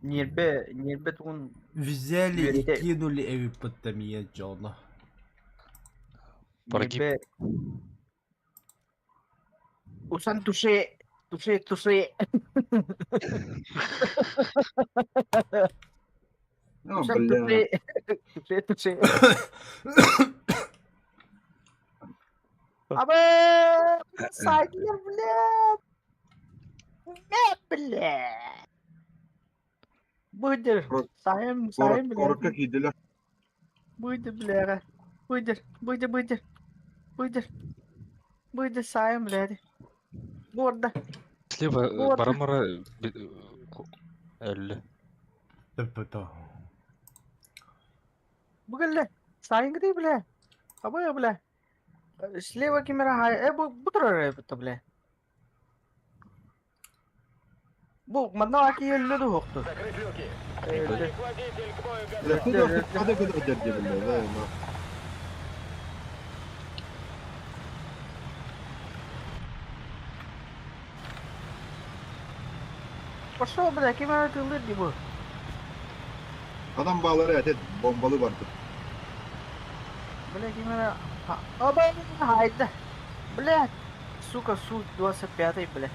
Ньиэрбэ, ньиэрбэ тугун Взяли и үөрэтэ кинули эвипотомия Джона. Прогиб. ньиэрбэ Усан туше, туше, туше. Ну, Усан бля. туше, туше, туше. Абы, садья, блядь. Бля, Быдыр, сайым, сайым, блядь. Коротко киирдилэр. Быдыр, бля. Быдыр, быдыр, быдыр. Быдыр. Быдыр, сайым, блядь. Борда. Слева Вот. Барамара өллө. Төппөтө. Бүгүллэ. Сайынгы бля. Абы, бля. Слева камера хай. Бу бу турар бу бля. Бу манна аки өллө дуһукту. Бля, куда куда куда дерди, бля, да, на. Пошел, бля, кем тылыр ди бу. Адам bağları evet, bombalı vardı. Бля, кем Оба, хайда. Бля, сука, су 25 бля.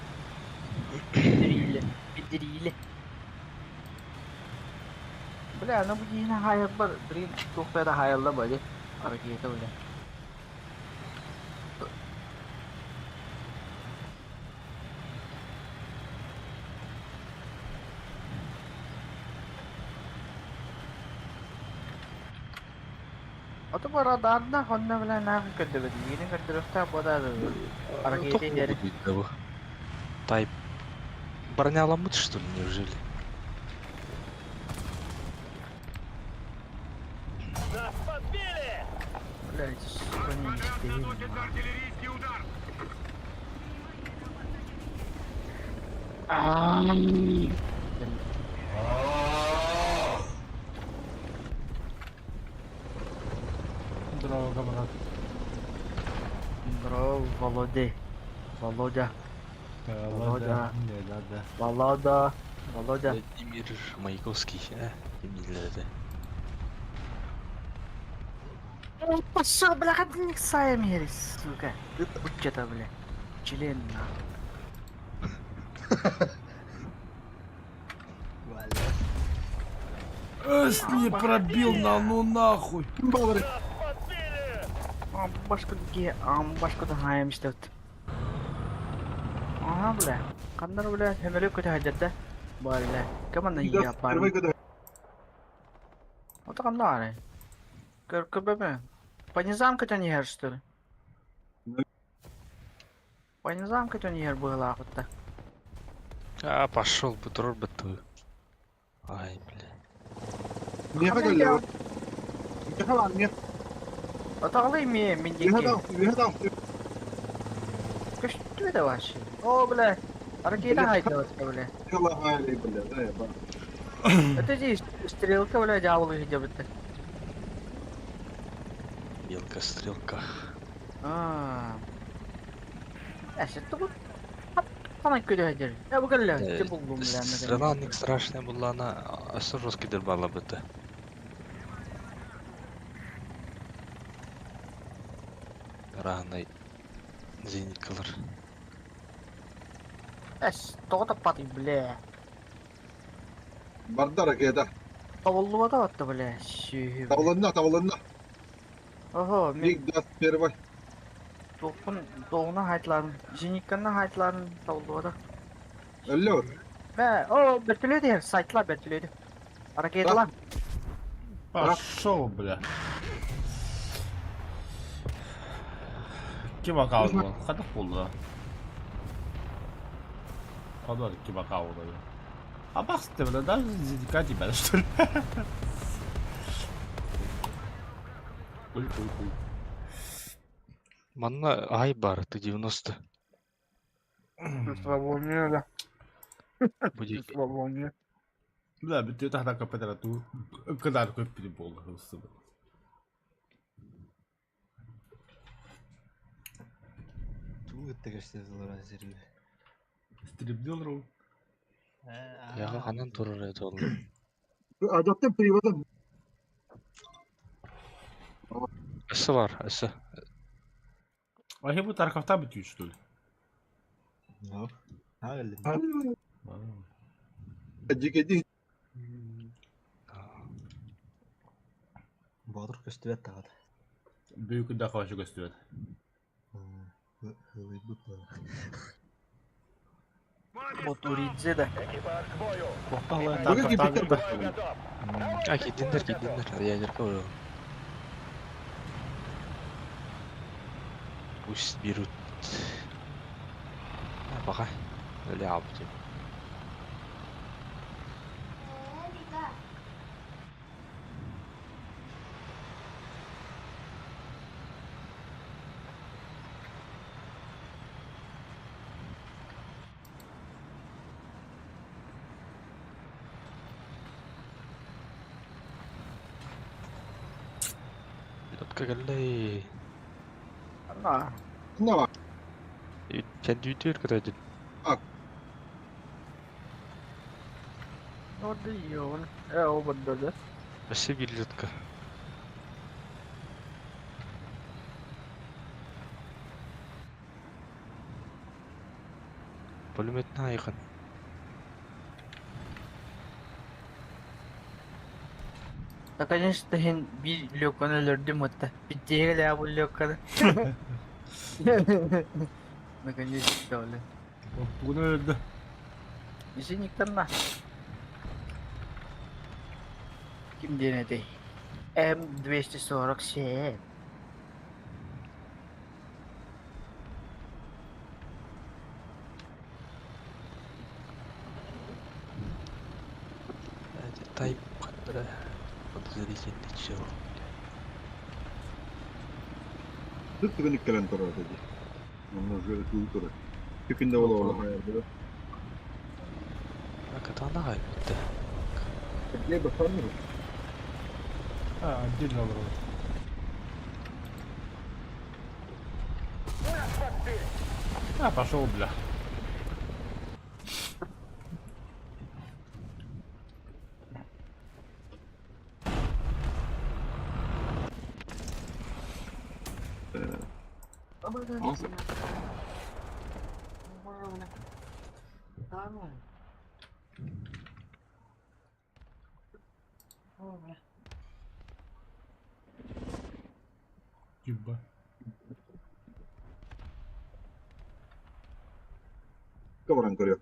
Педрили, педрили. Бля, ну бу хайа бар, блин, тухпeda хаялла бали. Ракета, бля. Ото бу радарда хонна бля нахуй көрдөбөт. Миигин көрдөрүөхтээх буолаа Ракета иһэр. Тайп. Броняламыт, что ли, неужели? Блядь, сука, не истерин. Здорово, камрад. Здорово, Володя. Володя. Володя. Не надо. Володя. Володя. Владимир Маяковский, э? Эмилия, Пошел, бля, ходник сами, сука. Будь это, бля. Член, нахуй. Эс не пробил на ну нахуй. Bağları Башка такие, башка да хаем что-то. Ага, бля. Кандар, бля, хемелек көтө хаджатта. Бля, команда я пар. Первый когда Вот кандары. Көр КББ. По низам көтө не что ли? По низам көтө не было охота. А, пошел бы, трор бы ты. Ай, бля. Niye kadar? Ne kadar niye? Отаглы ме мен Ne деке. kadar? Ne kadar? Что это вообще? О, бля. Ракета хайдалась, бля. Allah hayali бля, да, ба. Это здесь стрелка, бля, дьяволу где бы ты. Белка, стрелка. А. Эс, это вот. Хана көдө хадер. Я бу кэллэ, те булдум, бля. Страна не страшная была, она аса жесткий дербала бы ты. Раной зениткалар. Эс, тоҕо паты, бля. Барда ракета. Табыллыбата батта, бля. Сүүһү. Тавланна, тавланна. Охо, мен Миг даст первый. тоқпун тоғына хайтларын, зенитканы хайтларын табыллыбата. Алло. Мә, о, бөртүлөдү, сайтлар бөртүлөдү. Ракеталар. Пошел, бля. Ким акалды? Кадак болду? Кадак ким акалды? А бахсты, бля, даже зидика тебя, что ли? Ой, ой, ой. Манна ай бар, ты 90. Свободнее, да. Будет. Свободнее. Бля, бүтү тахта капетера ту. Кадар көп бiri болду. Тугу ыттыгар сылар сериби. Стримдил ру. Яга ханан турар этэ ол? Адаттан приводом. Өссө бар, өссө. А я бы Тарковта битүү, что ли? Ну, кэллим. Дикеди. Боотур көстүбэт даҕаны. Büyük да хошу көстүбэт. Ылыйбыт буолар. Ботуридзе да. Бүгүн кипиттер бар. А, киирдиннэр, киирдиннэр. Ядерка уже. Пусть берут. А, пока. Или абдим. Лётка кэллэй. Ана. На. Кэнди кытайдын. Orada yiyor. E o bunda Өссө биир лётка. Пулеметна айқын. Наконец-то хин bir lökkanı öldürdüm hatta. Bittiye gel bu lökkanı. Наконец-то öyle. Bunu öldü. Işin yıktırma. Kim denedi? М247. Тайп бля. Подозрительный чел. Тут түгін иккелен турар dedi. Онно уже туу турар. Түкүндө бола бола хаярды. А катана гайбытты. Не басамын. А, отдельно olur. А, пошел, бля. Nasıl? Еба. Кабаран көрүө.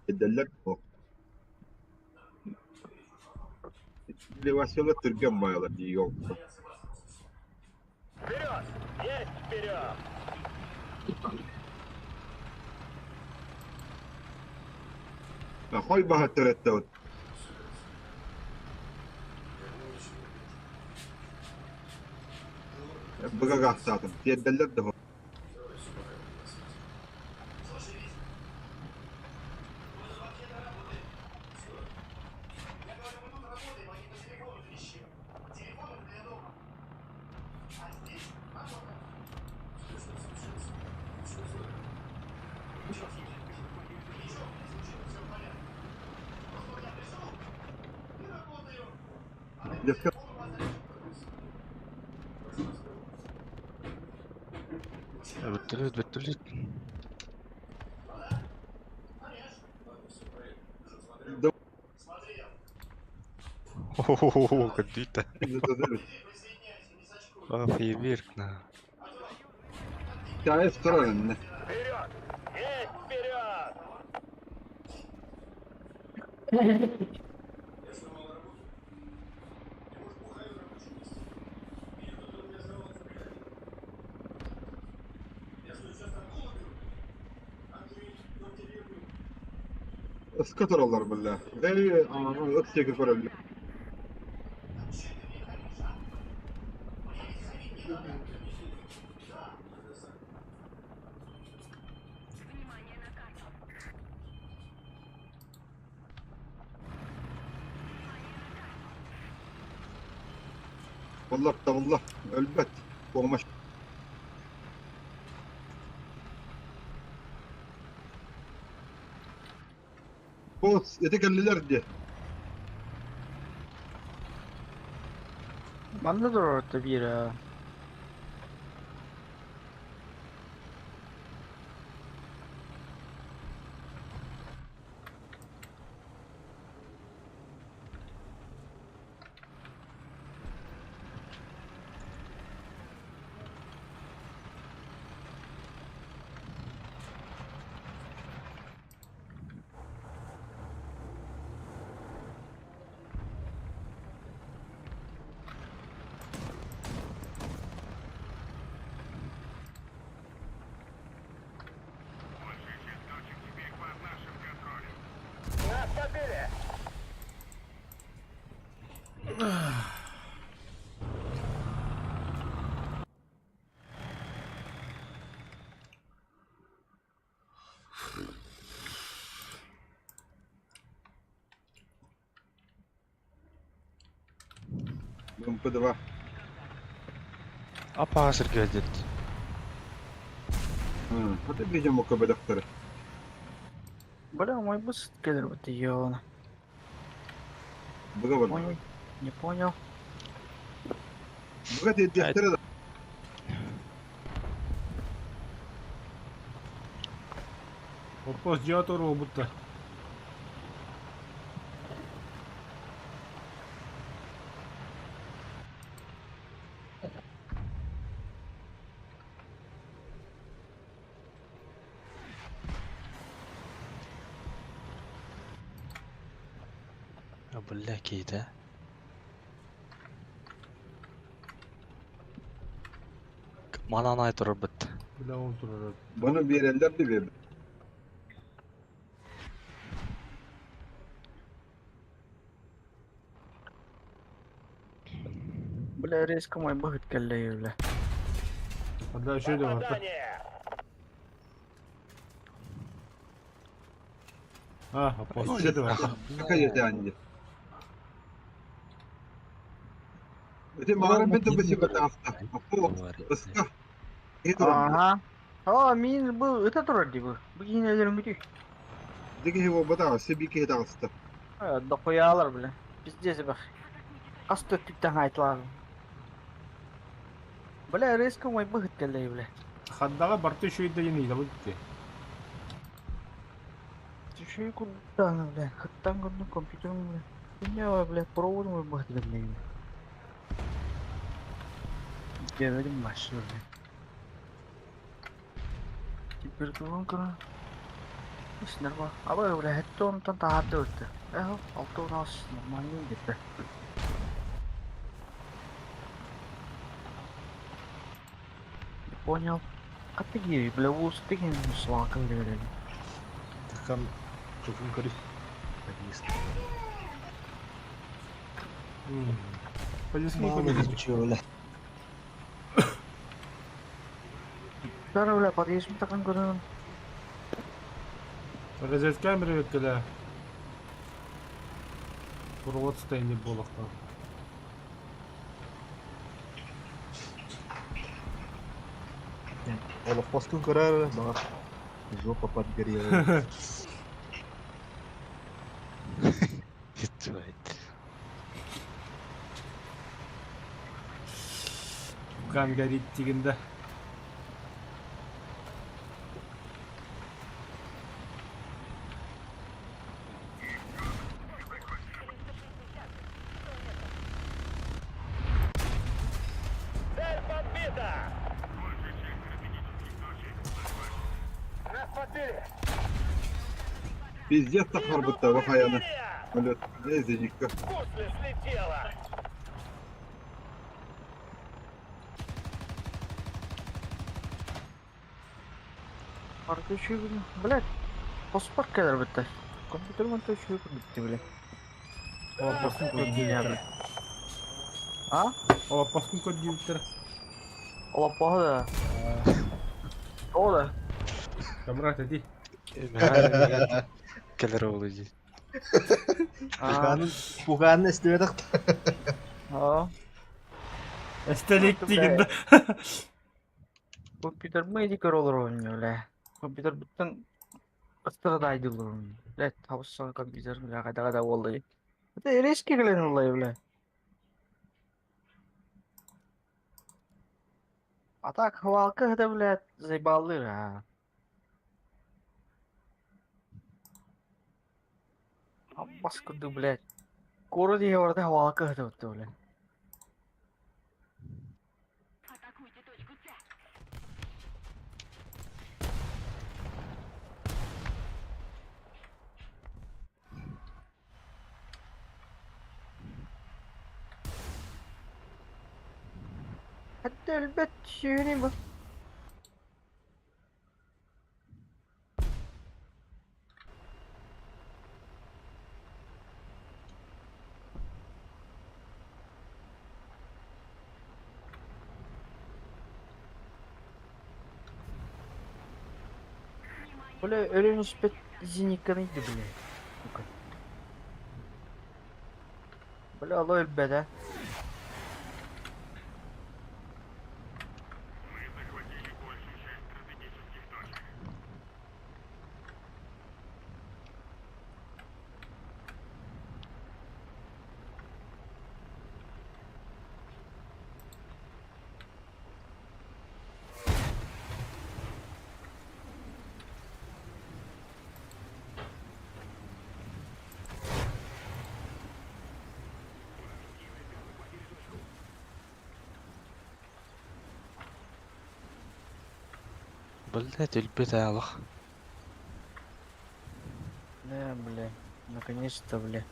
Эдделлер о. Левасила түргөн майалар дии ол. Вперед! Есть вперед! Хой баха төрөттө. Быга гастатым. Тиэдделлер да. Левка Вертолет, вертолет. да Хо-хо-хо, кандита. Фейерверк на. Таа турар. Вперед! Есть вперед! Скоторалар билла. Эй, ыт көрөллөр. والله والله البت ومش Аппос, ити кэллилэр дии. Манна турар биир. Нас побили! МП2. Апа сиргэ диэт. Хата видимо көбөдөхтөрө. Бля, мой бус кэлэр вот ёна. Быга бар. Понял? Не понял. Быга тиэрдиэхтэрэ да. Оппос дьиэ туруорбуттар. А бля киһитэ. Манан ай турарбыт. Бля ол турар. Баны биэрэллэр да биэрбэт. Бля, резко мой быһыт кэллэ бля. Анда үчүгэй да барта. Попадание! А, оппос үчүгэй да барта. Какая дии. Ити маҕарым мин да бысыба таҕыста. Аппо ыска. Киһи турар. Ага. А, мин бу ыта турар дии бу. Бу киһини өлөрүм бүтүй. Ити киһи буолбатах, өссө биир киһи таҕыста. Дохуялар, бля. Пиздец бах. Хас төттүттэн айтылар. Бля, резко мой быһыт кэллэ бля. Хандаҕа барта үчүгэй да диэн ыйытабыт дии. Түшүй курдан, бля. Хыттан көрдүм компьютерым, бля. Хуйня, бля, проводом мой быһыт кэллэ бля. Геверим başlıyor бля. Температурам кыра. Норма. Аба, бля, хэтте онтон таһаарды өттө. Эхо, алты он ас нормальный где-то. Не понял. А ты где, бля, уус деген слакын берели. Такам тукун көрү. Подъезд. Подъезд Мало көрдүм. ничего, бля. Бара, бля, подъезд такын көрөн. Розетка камера Провод стояние болохта. Олохпоскун көрөр, баҕар. Жопа подгорела. Кан горит дегенде. Цель подбита! Нас подбили! Пиздец тахарбытта бахаяны. Артиллерия! Бля, зенитка. Гусли слетела! Арты үшүй Блядь, поспар келер бітті. Компьютер монта үшүй бітті, бля. Олоппостун код диэбиттэр. А? Олоппостун код диэбиттэр. Олоппоһа да. О да. Камрат эти. Кэлэр ол дии. А, Пуганы эстибэтэх. а. Эстелик дегенде. Компьютер мы эти королар ойнıyor, бля. Компьютер бүттен ыстырада айдылар ойнıyor. Блядь, табыс компьютер, бля, қайда-қайда болды. Это резкий кілен олай, бля. А так, хвалка это, блядь, заебалы, а. Аббас куду, блядь. Куру дие барда хвалка это вот, бля. Hatta elbet şeyini bu. Бля, өлөн испэт зениканы иди, бля. Сука. Бля, алло өлбөт, а. Блять, өлбөт аялах. Да, бля. Наконец-то, бля.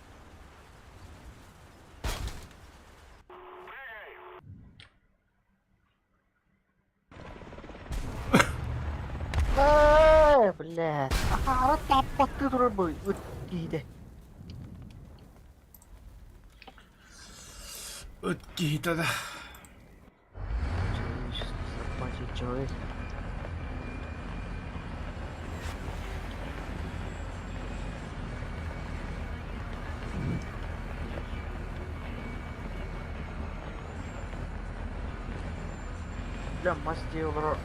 Эй, бля. Ара таппатты турар бу. Ыт киһитэ. Ыт киһитэ да. Собачий человек. Бля, мас делал. Бля,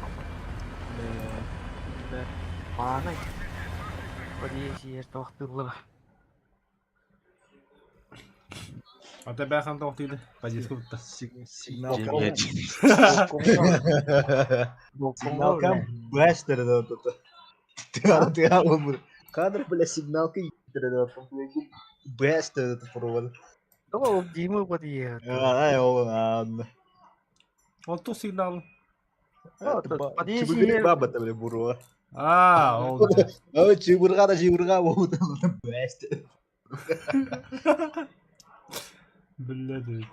бля. Пааны. Подъезд тоқтылыр. Ата бәхан тоқтыйды. Подъездка бітті. Сигнал Блять. Сигналка бэштер это. Ты ты Кадр, бля, сигналка бэштер это провод. О, Дима подъезд. А, ладно. Ол ту сигнал. Чебурга баба там, бля, буруа. А, ол. О, чебурга да чебурга, вот бэштер. Блядь.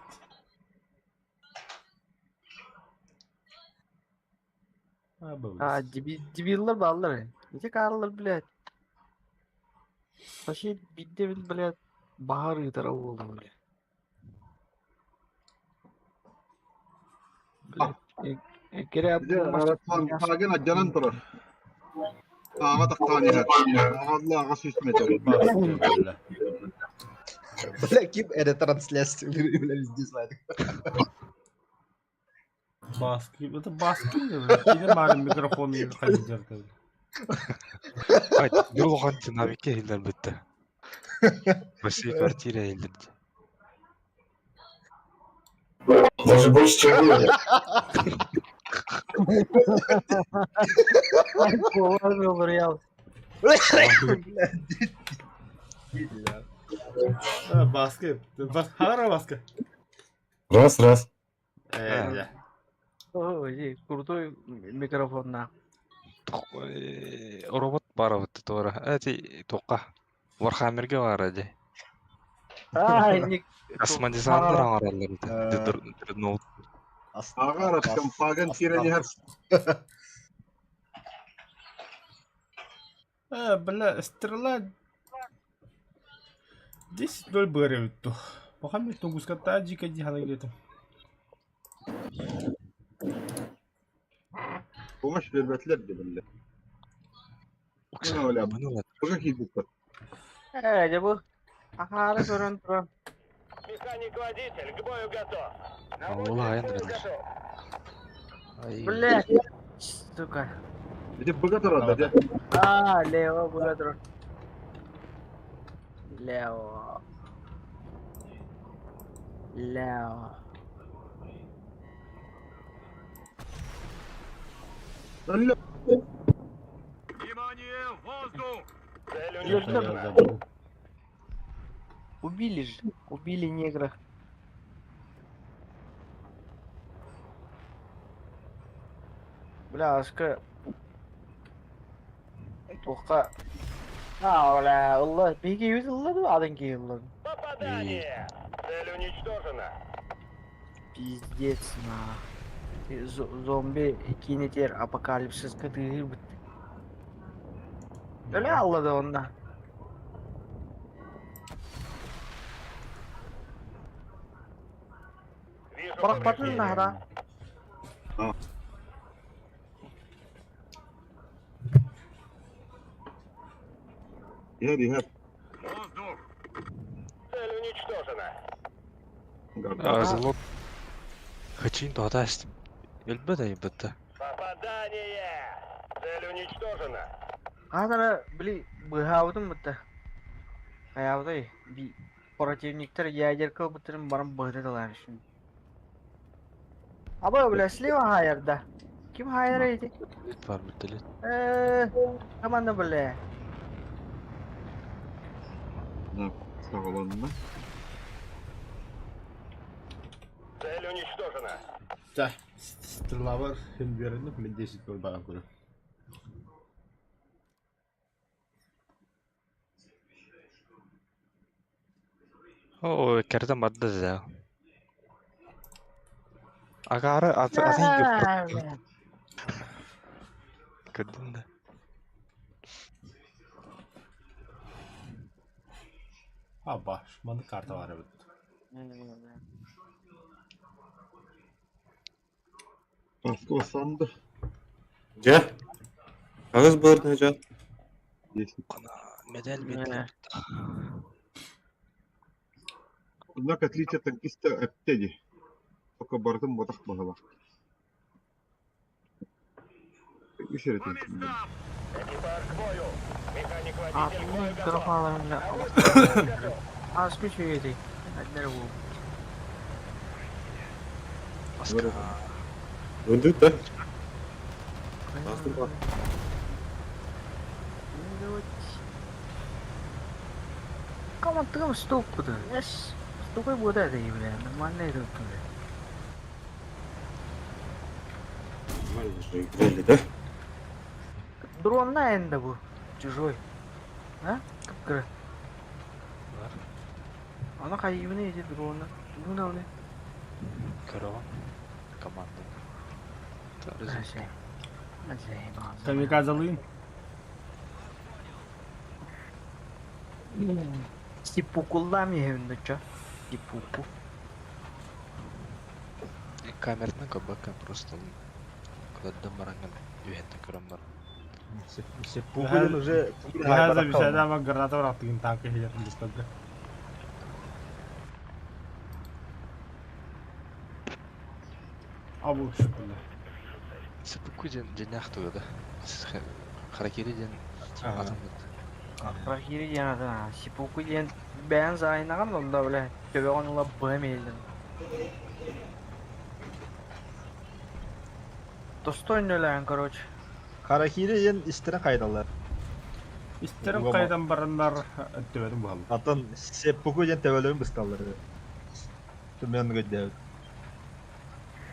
А, дебиллар баллар. Эти карлар, блядь. Вообще, бидде блядь, бахар ыытар буолла, блядь. Блядь, кире Хаген отделен турар. Ага тахтан иһэр. Аҕалла аҕа сүүс метр. Бля, ким это трансляция, бля, везде знает. Баски, это баски, кини марын микрофон хайдер. Ай, Нурлухан динамикке хиллер бітті. По всей квартире хиллер. Даже больше, чем вы. Баски, хара баски. Раз, раз. Ой, крутой микрофон на. Робот бара бітті тура. Әти тоққа. Вархаммерге бар әде. Ай, ник. Космодизайнер аңаралар бітті. Дредноут. Аҕа араттан хаген киирэн иһэр. Бля, стрела 10-0 бәрі өтті. Мохаммед Тунгуската жика дихана где-то. Помощь бербэтлэр дии биллэ. Мына бля. Быга киирбиппит. Э, дьэ бу. Ахары көрөн туран. Механик-водитель, к бою готов. Ола, Наводчик к бою Эндрю. готов. Блядь. Сука. Ити быга турар да дьэ. А, лево була турар. Лео. Лео. Алло. Внимание, воздух! Цель Это уничтожена. я забыл. Убили же. Убили негра. Бля, ашка. Туха. А, бля, Allah. Биги yüz ыллады, адын ки ыллады. Попадание! Цель уничтожена. Пиздец, на. Зомби кинетер апокалипсис кытыгы бит. Öyle alladı onda. Вижу Bırak повреждения. patın nahra. Иһэр иһэр. Воздух! Цель уничтожена. Гарда. Зелот. Хачин туһата Өлбөт айбытта. Попадание! Цель уничтожена. Хатара, били, быһаабытым бытта. Хаябытай, би противниктер ядерка бытырын баран быһыта талаан şimdi. Аба, бля, слева хаярда. Ким хайар эти? Лет бар бит лет. Команда, бля. Саҕаланна. Цель уничтожена. Да, стрелавар хемберин мен 10 көр баган көрө. О, керден барды да. Агары аты атын Бля. Көрдүм да. Аба, маны карта бар эбит. Баскы санды. Дьэ. Хаҕыс быырдын дьон. Десять. Медаль Мэ. бит. Однако отличие танкиста эптеди. Только бардым ботах баһыла. Үс эрэтин. Экипаж к бою! А, Механик-водитель к бою готов! микрофонlarımla. Орудие готов! Аскы чуйди. Аднер бу. Аска. Үндүт да. Астым бар. Командтыгым стук буду. Эс, стукай буду это, бля. Нормально это, бля. Нормально же играли, да? Дрон на энда бу. Чужой. А? Кыпкыры. Бар. Ана кайыбыны эти дрона. Буна уны. Көрөм. Команда. Азай. Азай. Камикадзе лын. Сипукуллам ехемдө чо. Сипуку. Камерны кабака просто кладдым баранган үйәтті көрөм бар. Сеппукуден уже Хаза бисада ма граната бар аттыгын танка хилер дистады. Абу шүкүлле. Сеппуку ден денях тугада. Харакири ден атын бит. Рахири диэн ата. Сипуку диэн бэйэн заайнаган онда бля. Төбөҕөн ыла быһа мээлдин. Достойно өлөөн, короче. Харакири диэн истерин кайдалар. Истерин Уга кайдан бараннар өттөбөдүм буһал. Атын сеппуку диэн төбөлөрүн бысталлар. Түмэн көддөбүт.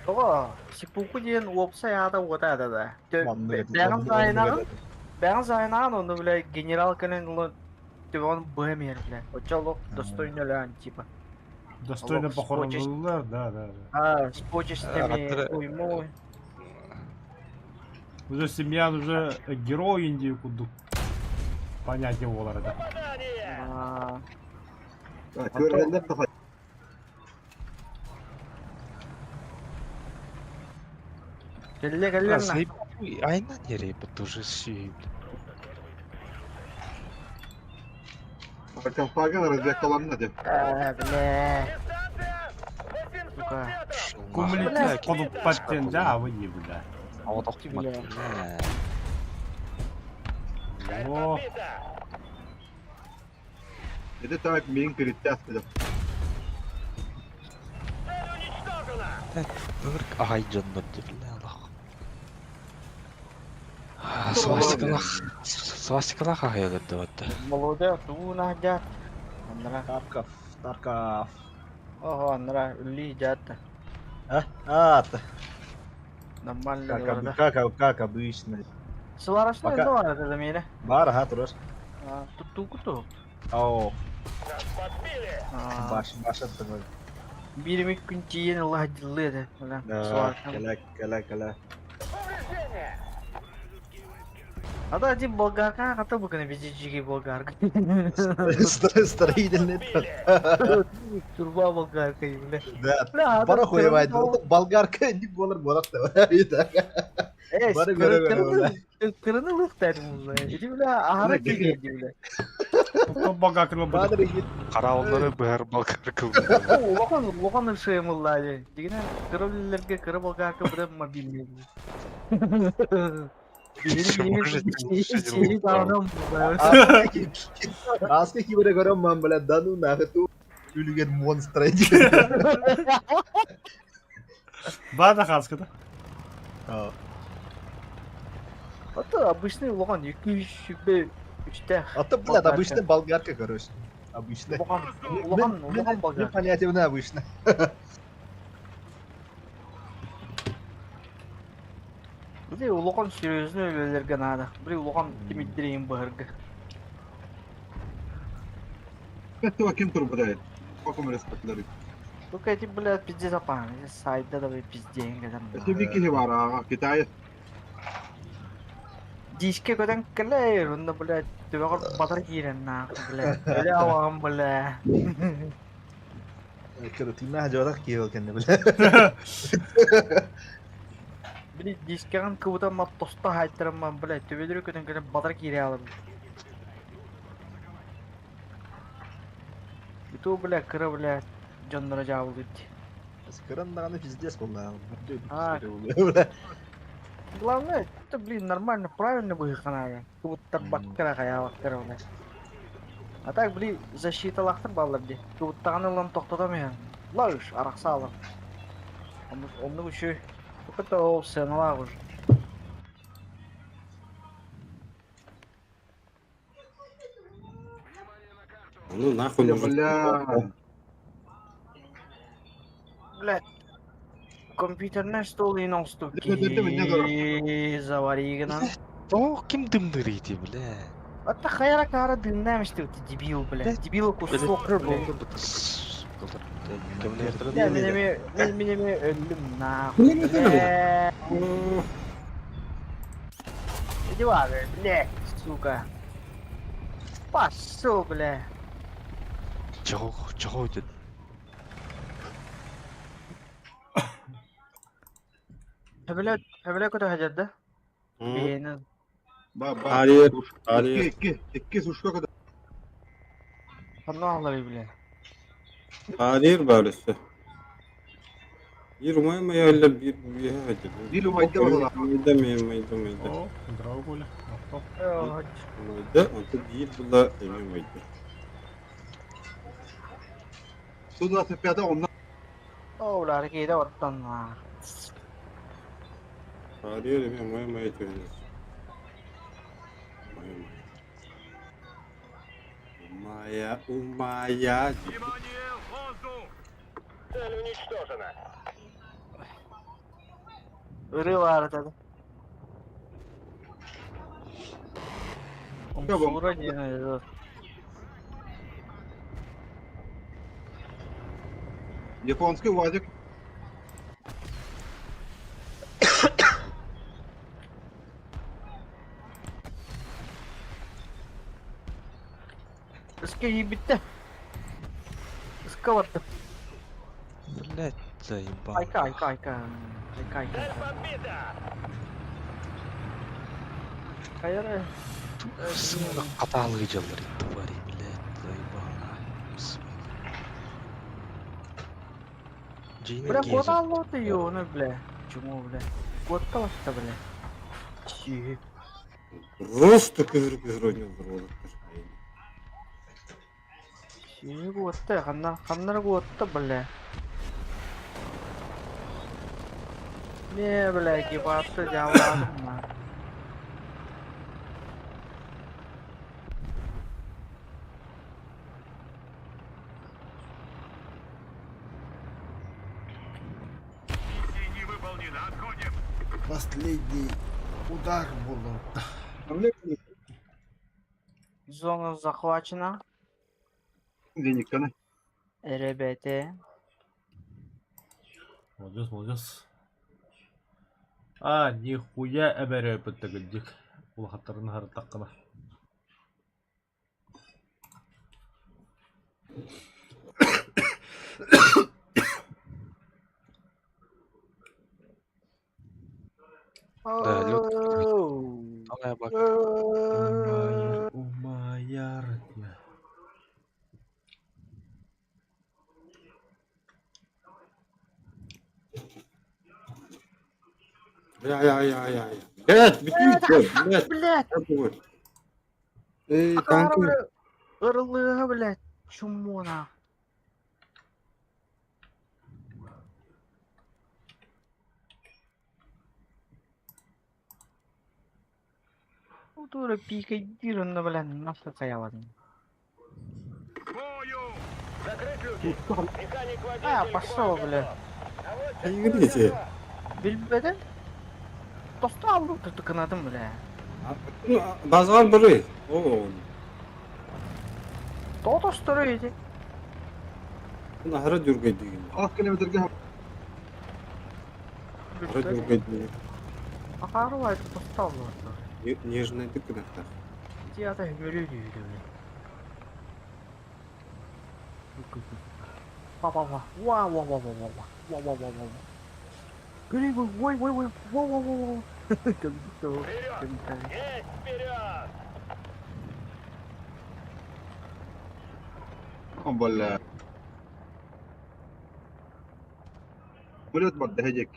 Тоҕо сипуку диэн уопсай аата уота ата да. Маннык Бэйэн заайнаган, бэйэн заайнаган онно бля генерал кэлэн ыла төбөҕөн быһа мээр бля. Оччо достойно өлөөн типа. Достойно Алок, похоронулар, да, да, да. А, с почестями, Аттары- уймой. Уже семья уже герой Индии кудук. Понятие олар да. Попадание! А, Көргәндә таха. Кэллэ кэллэ на. Айна нерей бит уже си. Саркофагын разведкаланна деп. Э, бля. Дистанция 800 Сука. метров! Кумулятив кодуппаттен жа абы не бля. Бля. Цель О, подбита! Это так мин перетяг Цель уничтожена! Ырк аҕай дьоннор дьэ олох. Свастикалаах свастикалаах аһайа олордубат да. Молодая тууна дьаат. Аннара. Тарков, Тарков. Ого, аннара үлли дьаат. А? А, т- Нормально как, говорда. как, как обычно. Сварочный Пока. ну, это замена. Бар, ага, турар. Тут туку О, Нас подбили! баш, баш аттыгы. Биир күн тиийэн Аллах дьыллыы этэ. Бля, Да, сваркам. кэлэ, кэлэ, кэлэ. Повреждение! А да, один болгарка, а то бы на везде болгарка. Строительный. Подбили! Турба болгарка, бля. Да. Бля, а Бара да, хуевай, кырын- болгарка не болар болар да. Эй, Бары көрө көрө, бля. Кырыны лыхтар бля. Иди, бля, ахара киген, бля. Болгарка Бадыр егит. Карауллары быһар болгарка кылбыт. Улахан, улахан ышыймылла, Дигине, кыры кыры болгарка, бля, мобильный. Может, лучше не Аска кибере көрөм ман, бля, да ну нахуй ту. Үлүген монстр иди. Бада хаската. А то обычный улахан, екі үш, үчтә. А то, блядь, обычная болгарка, короче. Обычная. Улахан, улахан, улахан Мен болгарка. понятие на обычно. Били улахан серьезный үлелерге надо. Били улахан тимиттерейин быһыргы. Это ким турбадает? Каком респектлери? Только эти, блядь, пиздец апан. Сайда да пиздец гадам. Это вики хевара, Китай. Диске көтөн келер, онда, блядь, төбөгөр батар киирен нахуй, блядь. Бля, вам, бля. Карутина жорах киел кенне, бля. Били дискеган кыбыта ма тоста хайттырам, блядь, төбөлөрү көтөн келе батар киире алым. Биту, бля, кыра, бля, дьонноро жаабылдыт. Кыран пиздец был, А. бля. Главное, это, блин, нормально, правильно быһыханаага. Кыбыттар баккара хаябаккара, блядь. А так, блин, защита лахтыр баллар ди. Кыбыттаган ылан токтотом Лауш, аракса алам. Онну үшү. Только ол сыналаах уже. Ну нахуй Бля, нужен. бля. Блядь. Компьютерный стол и нон-стоп. Бля, бля, бля, бля, Заваригынан. О, ким дымдыр ити, бля. Атта хайра кара дымнамышты, ты дебил, блядь. Дебил кусок, блядь. Бля, менеме, менеме өллүм нахуй. Бля. Иди ладно, блядь, сука. Пошел, бля. Чого, чого идет? Бля, бля, куда хотят, да? Бейнен. Ба, ба. Ария, Ария. Икки, икки сушка когда. Погнали, бля. Ария бәрісі. Bir umay öyle bir bir hadi. Bir umayda var. Mayda mayda mayda. О, здорово, Коля. Mayda, онто bir була эми mayda. 125 ondan. Оулар кейде оттан. Ария эми umay maya төһөнөр. Umay umay. Умая, умая. Цель уничтожена! Ыры бар это. Tamam. Сура не Японский УАЗик. Iska iyi bitti. Iska battı. Блядь, заебал. Айка, айка, айка. Айка, айка. Цель подбита! Hayır. Сымны каталыгы жаллар твари, блядь, заебал. Джейна Бля, Гезер. куда лоты ёны, бля. Чему, бля? Кот та бля. Чи. Просто көһөр көһөр ойнолор болуптар. Киһи куотта, ханна ханна эрэ куотта, бля. Не, бля, экипажты дьаалаатым на. Не выполнено. Отходим. Последний удар буолла. Зона захвачена. Денег РБТ. Молодец, молодец. А, нихуя эбэрэ пыттагыддик. Улахаттарын харытаккына. Да, лед. Оу. Талая бак. Умайар, умайар. Я, я, я, я, я. Блядь, бүтүү, блядь, Блядь, блядь. Эй, танки. ырылыга, блядь, чмо нах. Тура пикадир, ну, бля, нахуй хаялатын. К бою! Закрыть люки. Механик водитель. А, к пошел, бою бля. готов. Наводчик Игрите. готов. Билбэтим. Тоста алды тыкынадым, бля. Базар бары. О, Тотостуру ити. нахара дюргай деген. Алт километрге Хара дюргай деген. Ахару айты тоста алды. Нежный дыкынахтар. Тията бөрө дүйдү, бля. Па па па. Ва ва ва ва ва ва. Ва ва ва ва. Гүри ой ой ой ва ва ва ва. Как будто Вперед! комментарий. Есть вперед! Бля. Самолет бар дэһэжек.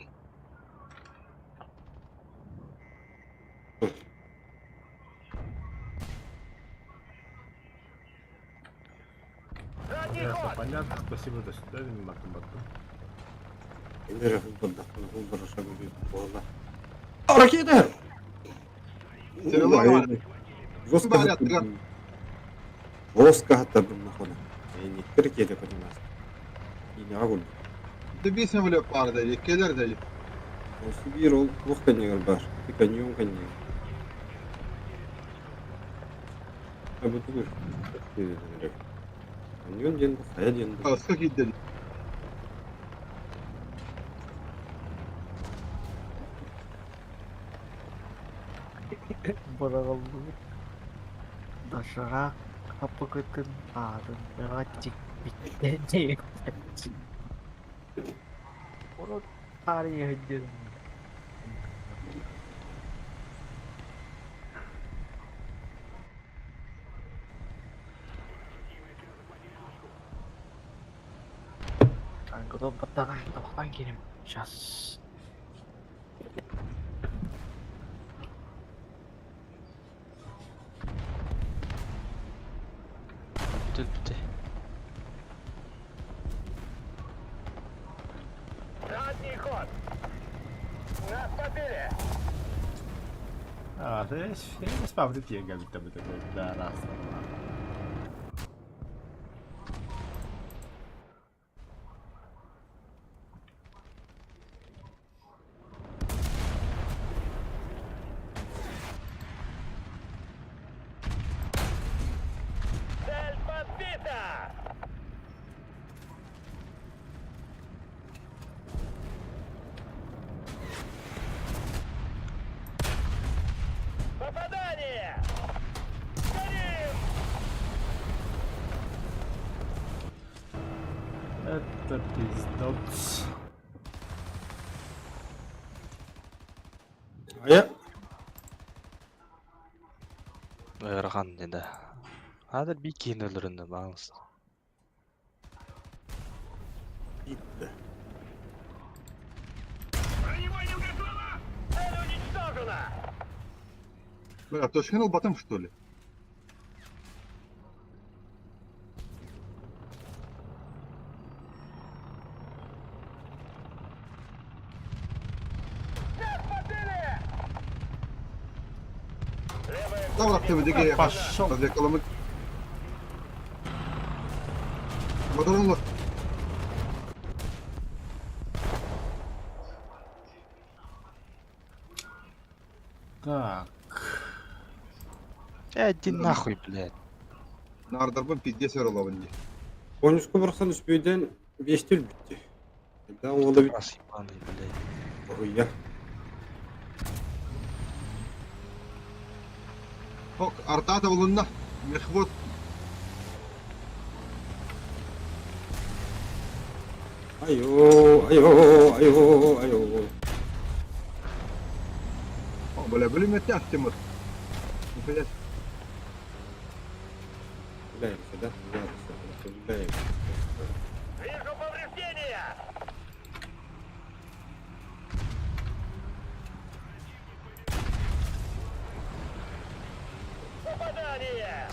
Задний Ясно, ход! понятно. Спасибо, до свидания, Мартин Баттон. Ракета! Стрела. Жестко. Жестко хаттабын нахона. Не ракета понимаешь. И не агуль. Ты самолет бар да, келер да. Сибирь ол туох каньегар бар. Ты каньон каньегар. А бу тугур. Каньон ден, хая ден. Аска кидде. Быраҕыллыбыт доширак хаппыкытын аатын бөҕө тикпиттэр Урут таарыйа сылдьан Баттаҕан киирим сейчас. Бүтүл бүтэ. Задний ход! Нас побили! А, ты спавнит я габит там такой, да, раз. Цель подбита! Попадание! Горим! Это пиздец. Ая. Ыарахан да. Хадыр би кейин өлөрүндө баалыс. Итті. Бронебойным готово! Цель уничтожена! Бля, точканы батым что ли? Таврахты Пошел. Моторун Так. Иди нахуй, блядь. Нардарбын пиздец өрөлөбүн дии. Конюшка барсан үспүйден бештил бүтті. Да, ол да Раз ебаный, блядь. Охуя. Хок, артата булунна. Мехвод. Айо, айо, айо, айо. Бля, бүлүмөттө Тимур. Блядь. Гуляемся, да? Гуляемся, гуляемся. Вижу повреждения! Попадание!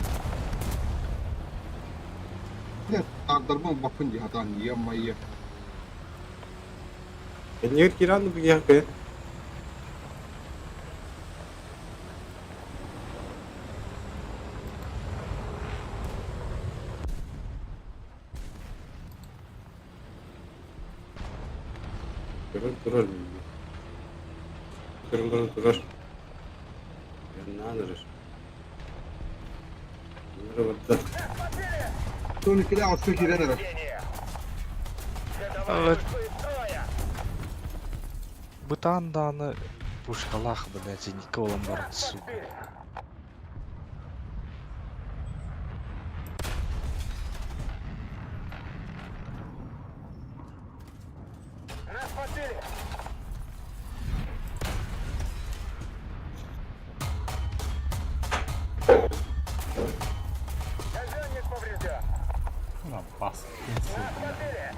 Нет, нардарбын бапын дии хатаан е-мое. Кеннигер киран бу яхы. Турар турар миги. Турар турар турар. Яннанырыр. Ныры Туны кире алсы кирен эрэ. Повреждения! Ходовая вышла из строя! Бытан дааны пушкалах, блядь, и Николам баран, сука. Нас подбили! Казенник поврежден! Бас. Подбили!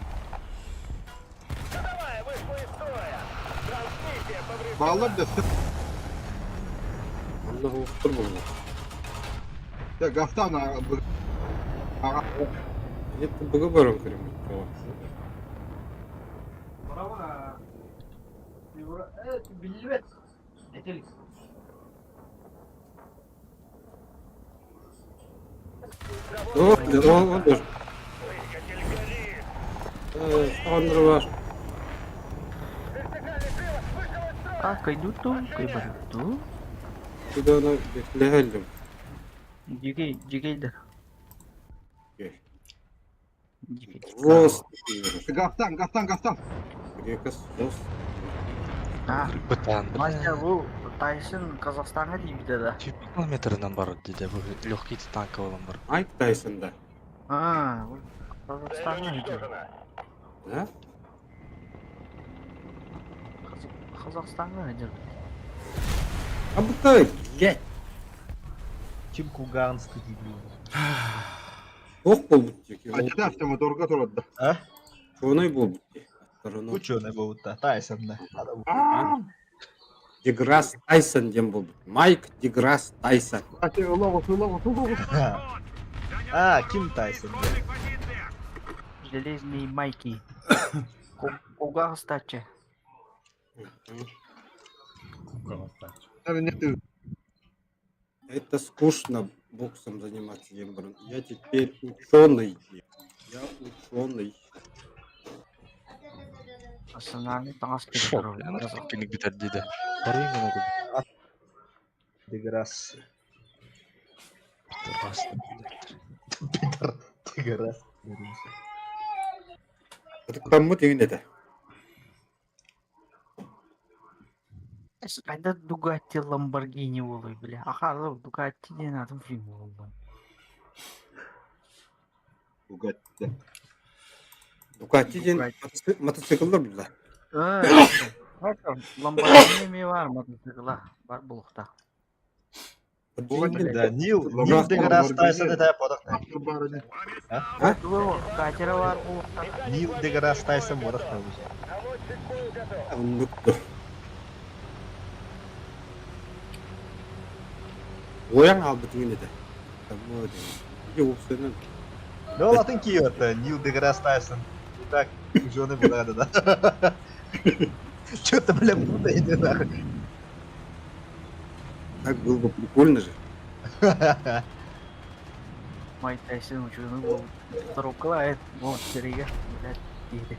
Ходовая вышла из строя! Трансмиссия повреждена! Баалар да сөп. Онна хуктур булла. Да, гафтан ага. Это бугы барон көрүм. Браво. Биллибет. Этелик. О, о, о, Двигатель горит! Сандыр бар. Вертикальный привод вышел из строя! А, кайдуту, кайбаруту. Куда беклехелдим. Дигей, дигейдер. Дигей. Рост. Гафтан, гафтан, гафтан. Грекас рост. А, Бытан, Мастер, блядь. бу Тайсон Казахстанга дейбиде да. Чуть километрынан бар диде, бу легкий танк olan бар. Майк Тайсон да. А, бу Цель Казахстанга дейбиде. уничтожена! Да? Казахстанга дейбиде. А бутай, блядь. Ким Куганский дебил. Ох болбут деки. Ачата автомоторга турат да. А? Чоной болбут ди. Аттарыны. Ученый был да, Тайсон да. Деграсс Тайсон дем болбут. Майк Деграсс Тайсон. Ача, логос, логос, логос. А, Ким Тайсон. Железные майки. Кугага стача. Это скучно боксом заниматься, дем Я теперь ученый. Я ученый. Национальный таңас Шо, блядь, киник битер диде. Барыйм гына күп. Деграсс. Пидорас, блядь. Питер Деграсс. Таммы деген это. Қайда Дугатти Ламборгини болой, бля. Аха, Дугатти ден атын фильм болду. Бугатти. Дукати ден мотоциклдар булла. Ламборгини ми бар мотоцикла. Бар булукта. Бугатти. Да, Нил, Нил Деграсс Тайсон это подох. А? Катера бар булукта. Нил Деграсс Тайсон подох. Наводчик бою готов! Унутту. Ояң албы деген это. Таммы деген. Иге опсуна. Ну, латын киот, Нил Деграсс Тайсон. Итак, ученый был да. Чё-то, бля, путаете, нахуй. Так было бы прикольно же. Майк Тайсон учуонай буолбут. Коробкалаайын, вот сирэйгэ, блядь, киһи.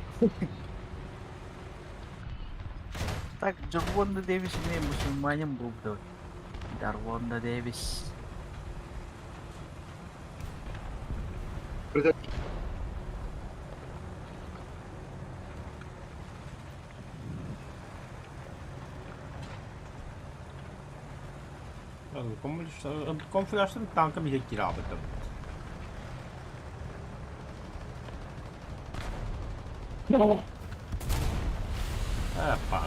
Так, Джервонда Дэвис эмиэ мусульманин буолбут. Дарвонда Дэвис. Камуфляжтан танка миһэ кираабытым.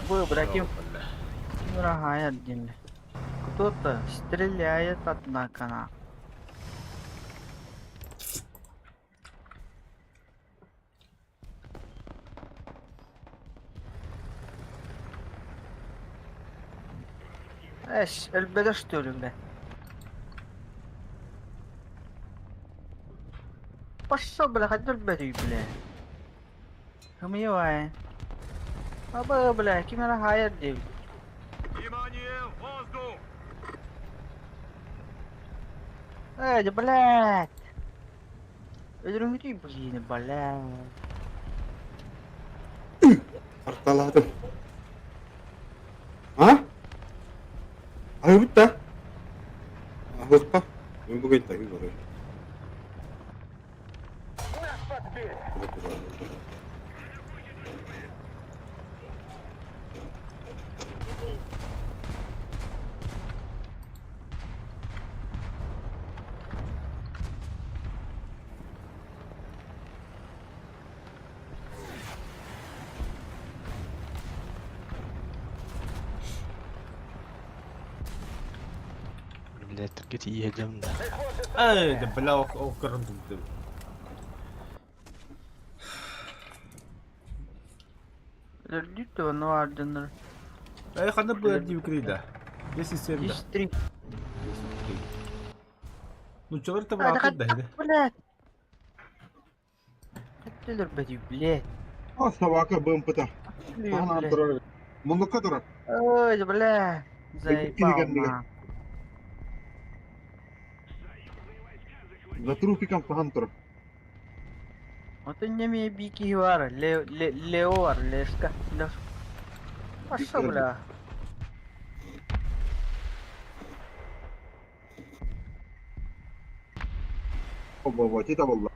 Бу, братим. Дорогая диэн. Кто-то стреляет, однако, на. Эс, өлбөтө что ли, бля? Пошел, бля, хоть өлбөтүй, бля. Хымыйбай. Аба, бля, ким эрэ хаайар диэбит. Внимание, воздух! Эй, да блядь! Өлөрүҥүтүй, блин, блядь. Арталаатым. А? Аһыыбыт да? Аһыахха. Мин бу гайта аһыы барыам. Нас подбили! Блядь, түргет иһэллэм да. Эй, да бля, ол көрөн турдум. Өлөрдүк да ону ардыннар. Эй, ханна бу дии да. 10 7 да. 10-3. Нуччалар А, да табаатын да хат, блядь. Хат өлөрбөтүй, блядь. А собака БМПта. Таһынан Блядь. турар. Муннукка турар. Ой, да бля. Заебал, кэннигэр. на. За трупиком таһан турар. Вот он не бики бар, Лео, Лео бар, Лешка. Леш. Пошел, бля. Оба, тита буолла.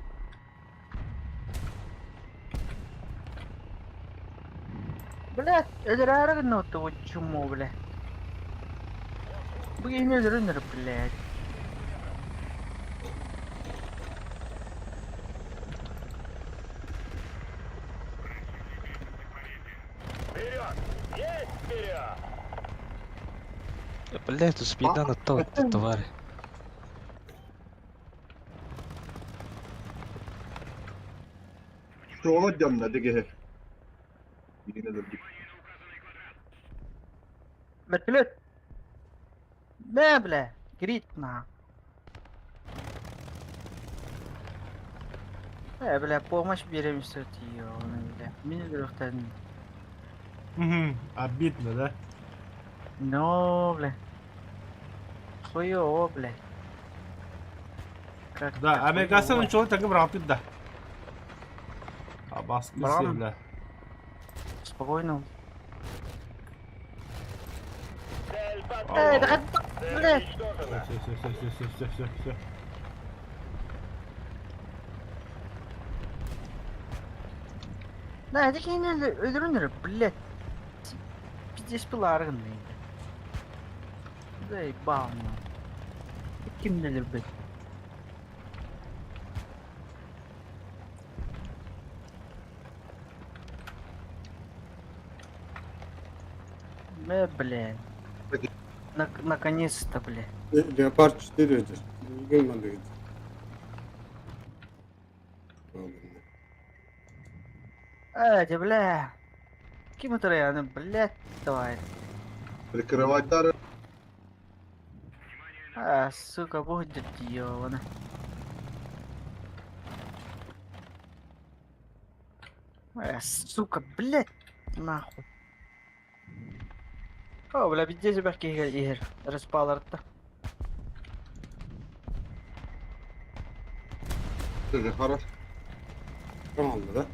Блядь, өлөрөөрү гынна вот чумо, бля. Бу киһини өлөрөннөр, блядь. Вперед! Есть вперед! Блядь, тут спидан оттал, тварь. Суола дьонно дегеһэ. Билин өлөрдүк. Вертолет. Бля, бля. Грит, на. Э, бля, помощь берем ёбаный, бля. Мин өлөрөхтөн. Угу, обидно, да? Но, бля. Хуёво, бля. Как Да, американецтар нуччалар тэҥҥэ быраҕыппыт да. Абаскы Браво. бля. Спокойно. Цель Эй, да подбита! хат, Цель блядь. уничтожена! Все, все, все, все, все, все, все, все. Да, это киһини өлөрөннөр, блядь. Пиздец пылары гынна. Заебал, на. Кимни өлөрбөт? Э, блядь. Наконец-то, блядь. Леопард 4 этэр. Билигин маннык. Э, да, бля. Ким ытырайаны, блядь, давай. Прикрывать дары. А, сука, будет ёбана. Э, сука, блядь, нахуй. О, бля, пиздец, бәхке иһэр. Распаларта. Ты же хорош. Команда, да?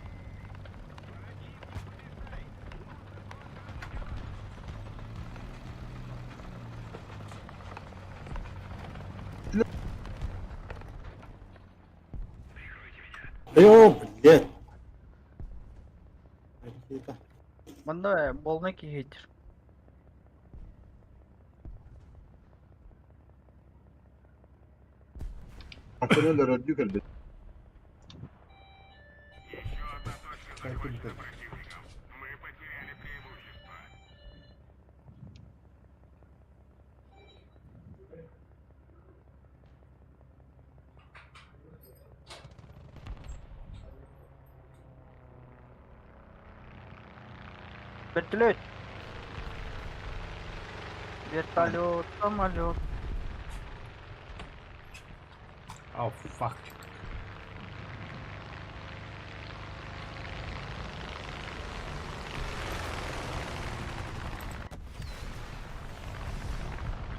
Ё, блядь. Какие-то. Манда болна киһитир. Аттан өлөрдүү кэлбит. Вертолет. Вертолет, самолет. Oh fuck.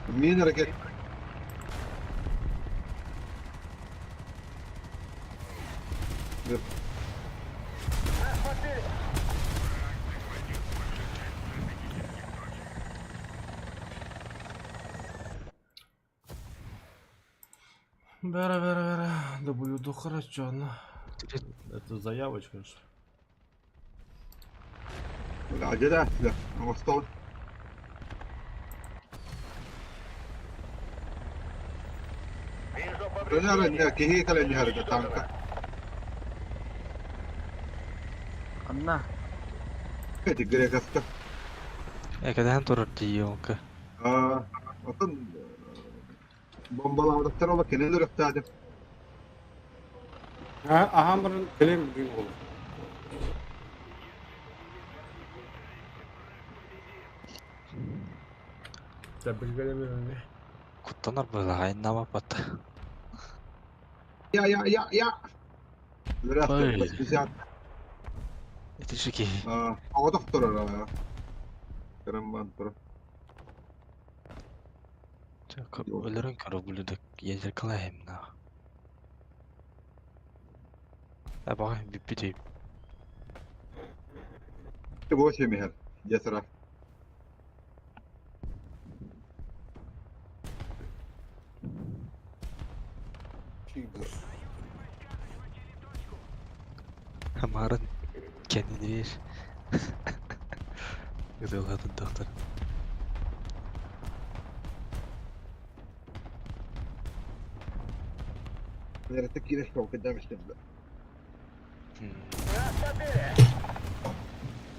Мин ракет. Бера, бера, бера. W хорошо, ну. Это заявочка ж. Дьэ да, оҥостол. Вижу Донер повреждения. киһи кэлэн иһэргэ танка. Анна. Эти грекаска. Экэдээн турар дии елка. Аа, отон бомбалаабыттар ола кинилер өттаады. А, ага, блин, клем, блин, голову. Да, билгелеме. Куттанар быһыылаах бат. Я, я, я, я. Ой. Здравствуйте. Ити шики. Аа, оҕотох турар аа. Караман турар. Өлөрөн көрө бүлүдөк ядеркалайым на. А баҕа бүппүтүй. Восемь михер. Десера. Тигр. Амарын kendini Ытылатын доктор. Нерete киреш кол кедем işte.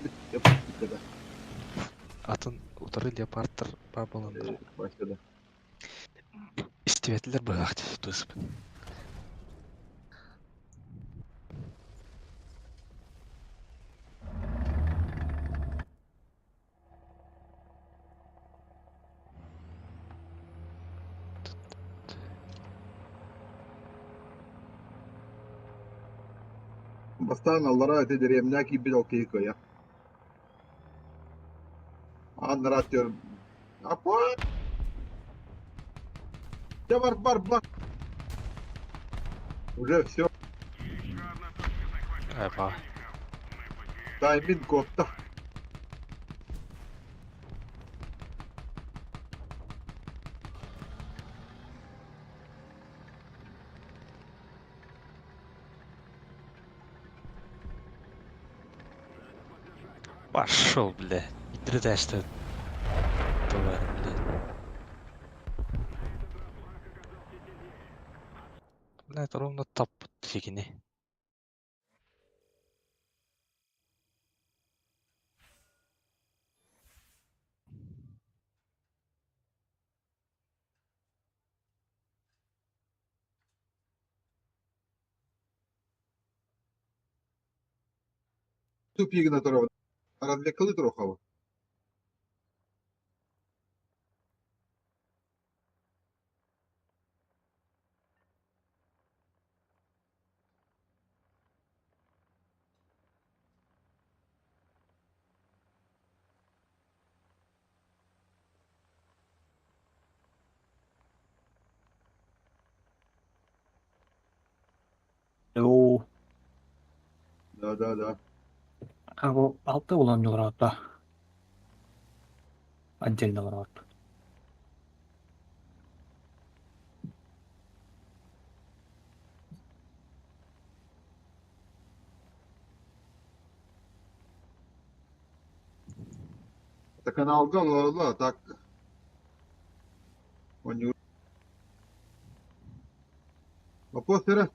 Bitti. Атын утары леопардтар бар боландар. Başladı. Истибэтилер быһыылаах туспун. Бастан аллара эти деревня ки бил кейко я. Анратер. Апа. Да бар бар бар. Уже все. Айба. Тайминг котта. Пошел, бля. Не что. Тварь, блядь. Блядь, ровно таппыт дикини. Тупик на турова. Развлекали трохова. Да, да, да. А бу алта улан олороотто. Отдельно олороот. Каналга олороллор, так. Оонньуур. Вопрос эрэ.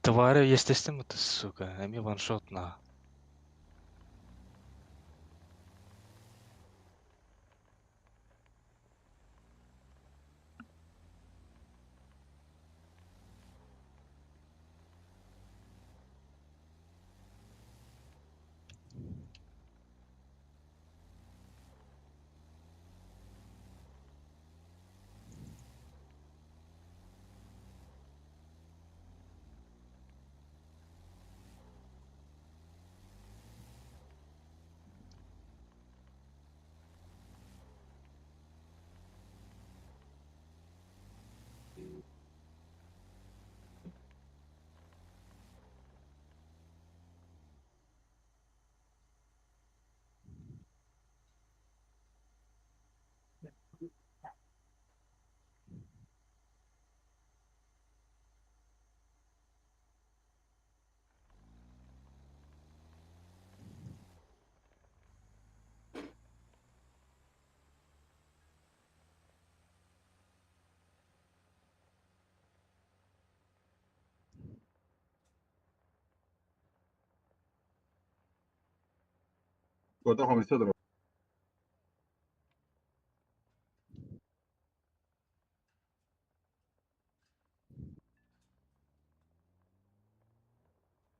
Твари естественно ты, сука, эми ваншот на. Куда комиссия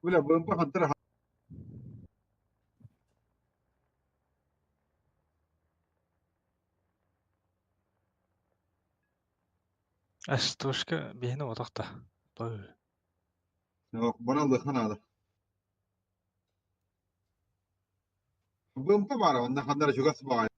Бля, БМП хантара. Астошка биһини отохта. Той. Бана лыхана. БМП баар, онно ханнара чугас баҕайы.